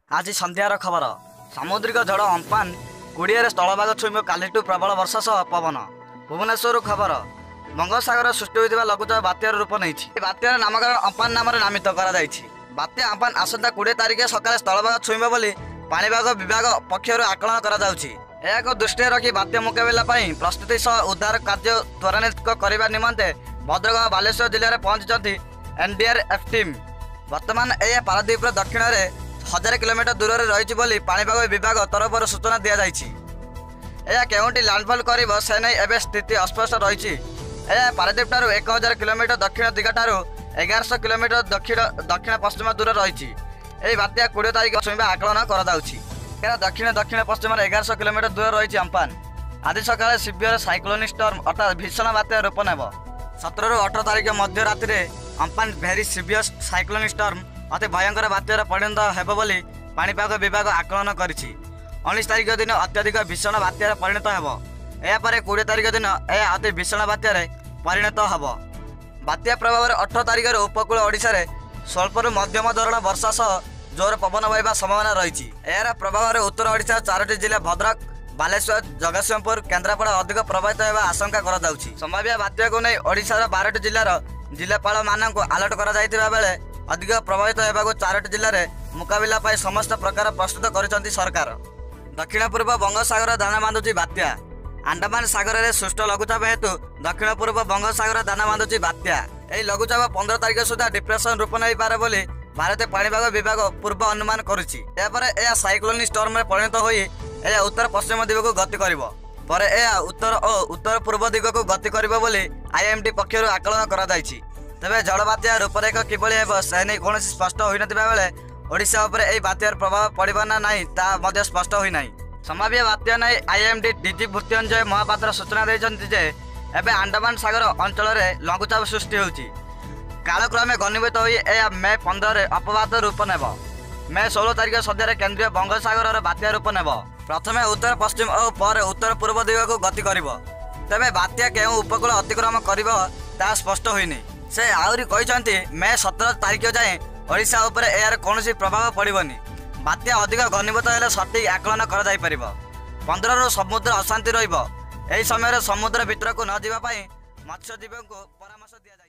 ଆଜି ସନ୍ଧ୍ୟାର ଖବର। ସାମୁଦ୍ରିକ ଝଡ଼ ଅମ୍ପାନ 20ରେ ସ୍ଥଳଭାଗ ଛୁଇଁବ। କାଲିଠୁ ପ୍ରବଳ ବର୍ଷା ସହ ପବନ। ଭୁବନେଶ୍ୱରରୁ ଖବର। ବଙ୍ଗୋପସାଗରରେ ସୃଷ୍ଟି ହୋଇଥିବା ଲଘୁଚାପ ବାତ୍ୟାର ରୂପ ନେଇଛି। ଏହି ବାତ୍ୟାର ନାମକରଣ ଅମ୍ପାନ ନାମରେ ନାମିତ କରାଯାଇଛି। ବାତ୍ୟା ଅମ୍ପାନ ଆସନ୍ତା 20 ତାରିଖ ସକାଳେ ସ୍ଥଳଭାଗ ଛୁଇଁବ ବୋଲି ପାଣିପାଗ ବିଭାଗ ପକ୍ଷରୁ ଆକଳନ କରାଯାଉଛି। ଏହାକୁ ଦୃଷ୍ଟିରେ ରଖି ବାତ୍ୟା ମୁକାବିଲା ପାଇଁ ପ୍ରସ୍ତୁତି ସହ ଉଦ୍ଧାର କାର୍ଯ୍ୟ ତ୍ୱରାନ୍ୱିତ କରିବା ନିମନ୍ତେ ଭଦ୍ରକ ଓ ବାଲେଶ୍ୱର ଜିଲ୍ଲାରେ ପହଞ୍ଚିଛନ୍ତି ଏନ୍ଡିଆର୍ଏଫ୍ ଟିମ୍। ବର୍ତ୍ତମାନ ଏହା ପାରାଦ୍ୱୀପର ଦକ୍ଷିଣରେ 1000 କିଲୋମିଟର ଦୂରରେ ରହିଛି ବୋଲି ପାଣିପାଗ ବିଭାଗ ତରଫରୁ ସୂଚନା ଦିଆଯାଇଛି। ଏହା କେଉଁଠି ଲ୍ୟାଣ୍ଡଫଲ୍ କରିବ ସେ ନେଇ ଏବେ ସ୍ଥିତି ଅସ୍ପଷ୍ଟ ରହିଛି। ଏହା ପାରାଦ୍ୱୀପଠାରୁ 1000 କିଲୋମିଟର ଦକ୍ଷିଣ ଦିଗଠାରୁ 1100 କିଲୋମିଟର ଦକ୍ଷିଣ ଦକ୍ଷିଣ ପଶ୍ଚିମ ଦୂର ରହିଛି। ଏହି ବାତ୍ୟା 20 ତାରିଖ ଛୁଇଁବା ଆକଳନ କରାଯାଉଛି। ଏହା ଦକ୍ଷିଣ ଦକ୍ଷିଣ ପଶ୍ଚିମରେ 1100 କିଲୋମିଟର ଦୂର ରହିଛି ଅମ୍ପାନ। ଆଜି ସକାଳେ ସିଭିୟର ସାଇକ୍ଲୋନିକ୍ ଷ୍ଟର୍ମ ଅର୍ଥାତ୍ ଭୀଷଣ ବାତ୍ୟା ରୂପ ନେବ। 17ରୁ 18 ତାରିଖ ମଧ୍ୟରାତ୍ରିରେ Amphan very severe cyclonic storm ଅତି ଭୟଙ୍କର ବାତ୍ୟାରେ ପରିଣତ ହେବ ବୋଲି ପାଣିପାଗ ବିଭାଗ ଆକଳନ କରିଛି। 19 ତାରିଖ ଦିନ ଅତ୍ୟଧିକ ଭୀଷଣ ବାତ୍ୟାରେ ପରିଣତ ହେବ। ଏହାପରେ 20 ତାରିଖ ଦିନ ଏହା ଅତି ଭୀଷଣ ବାତ୍ୟାରେ ପରିଣତ ହେବ। ବାତ୍ୟା ପ୍ରଭାବରେ 18 ତାରିଖରେ ଉପକୂଳ ଓଡ଼ିଶାରେ ସ୍ୱଳ୍ପରୁ ମଧ୍ୟମ ଧରଣ ବର୍ଷା ସହ ଜୋର ପବନ ବହିବା ସମ୍ଭାବନା ରହିଛି। ଏହାର ପ୍ରଭାବରେ ଉତ୍ତର ଓଡ଼ିଶାର 4ଟି ଜିଲ୍ଲା ଭଦ୍ରକ, ବାଲେଶ୍ୱର, ଜଗତସିଂହପୁର, କେନ୍ଦ୍ରାପଡ଼ା ଅଧିକ ପ୍ରଭାବିତ ହେବା ଆଶଙ୍କା କରାଯାଉଛି। ସମ୍ଭାବ୍ୟ ବାତ୍ୟାକୁ ନେଇ ଓଡ଼ିଶାର 12ଟି ଜିଲ୍ଲାର ଜିଲ୍ଲାପାଳମାନଙ୍କୁ ଆଲର୍ଟ କରାଯାଇଥିବା ବେଳେ ଅଧିକ ପ୍ରଭାବିତ ହେବାକୁ 4ଟି ଜିଲ୍ଲାରେ ମୁକାବିଲା ପାଇଁ ସମସ୍ତ ପ୍ରକାର ପ୍ରସ୍ତୁତ କରିଛନ୍ତି ସରକାର। ଦକ୍ଷିଣ ପୂର୍ବ ବଙ୍ଗୋପସାଗର ଦାନା ବାନ୍ଧୁଛି ବାତ୍ୟା। ଆଣ୍ଡାମାନ ସାଗରରେ ସୃଷ୍ଟ ଲଘୁଚାପ ହେତୁ ଦକ୍ଷିଣ ପୂର୍ବ ବଙ୍ଗୋପସାଗର ଦାନା ବାନ୍ଧୁଛି ବାତ୍ୟା। ଏହି ଲଘୁଚାପ 15 ତାରିଖ ସୁଦ୍ଧା ଡିପ୍ରେସନ ରୂପ ନେଇପାରେ ବୋଲି ଭାରତୀୟ ପାଣିପାଗ ବିଭାଗ ପୂର୍ବ ଅନୁମାନ କରୁଛି। ଏହାପରେ ଏହା ସାଇକ୍ଲୋନିକ୍ ଷ୍ଟର୍ମରେ ପରିଣତ ହୋଇ ଏହା ଉତ୍ତର ପଶ୍ଚିମ ଦିଗକୁ ଗତି କରିବ। ପରେ ଏହା ଉତ୍ତର ଓ ଉତ୍ତର ପୂର୍ବ ଦିଗକୁ ଗତି କରିବ ବୋଲି ଆଇଏମ୍ଡି ପକ୍ଷରୁ ଆକଳନ କରାଯାଇଛି। ତେବେ ଝଡ଼ ବାତ୍ୟା ରୂପରେଖ କିଭଳି ହେବ ସେ ନେଇ କୌଣସି ସ୍ପଷ୍ଟ ହୋଇନଥିବା ବେଳେ ଓଡ଼ିଶା ଉପରେ ଏହି ବାତ୍ୟାର ପ୍ରଭାବ ପଡ଼ିବ ନା ନାହିଁ ତାହା ମଧ୍ୟ ସ୍ପଷ୍ଟ ହୋଇନାହିଁ। ସମ୍ଭାବ୍ୟ ବାତ୍ୟା ନେଇ ଆଇଏମ୍ଡି ଡିଜି ମୃତ୍ୟୁଞ୍ଜୟ ମହାପାତ୍ର ସୂଚନା ଦେଇଛନ୍ତି ଯେ ଏବେ ଆଣ୍ଡାମାନ ସାଗର ଅଞ୍ଚଳରେ ଲଘୁଚାପ ସୃଷ୍ଟି ହେଉଛି। କାଳକ୍ରମେ ଘନୀଭୂତ ହୋଇ ଏହା ମେ 15ରେ ଅପବାତ ରୂପ ନେବ। ମେ 16 ତାରିଖ ସନ୍ଧ୍ୟାରେ କେନ୍ଦ୍ରୀୟ ବଙ୍ଗୋପସାଗରର ବାତ୍ୟା ରୂପ ନେବ। ପ୍ରଥମେ ଉତ୍ତର ପଶ୍ଚିମ ଓ ପରେ ଉତ୍ତର ପୂର୍ବ ଦିଗକୁ ଗତି କରିବ। ତେବେ ବାତ୍ୟା କେଉଁ ଉପକୂଳ ଅତିକ୍ରମ କରିବ ତାହା ସ୍ପଷ୍ଟ ହୋଇନି। ସେ ଆହୁରି କହିଛନ୍ତି, ମେ 17 ତାରିଖ ଯାଏଁ ଓଡ଼ିଶା ଉପରେ ଏହାର କୌଣସି ପ୍ରଭାବ ପଡ଼ିବନି। ବାତ୍ୟା ଅଧିକ ଘନୀଭୂତ ହେଲେ ସଠିକ୍ ଆକଳନ କରାଯାଇପାରିବ। 15ରୁ ସମୁଦ୍ର ଅଶାନ୍ତି ରହିବ। ଏହି ସମୟରେ ସମୁଦ୍ର ଭିତରକୁ ନ ଯିବା ପାଇଁ ମତ୍ସ୍ୟଜୀବୀଙ୍କୁ ପରାମର୍ଶ ଦିଆଯାଇଛି।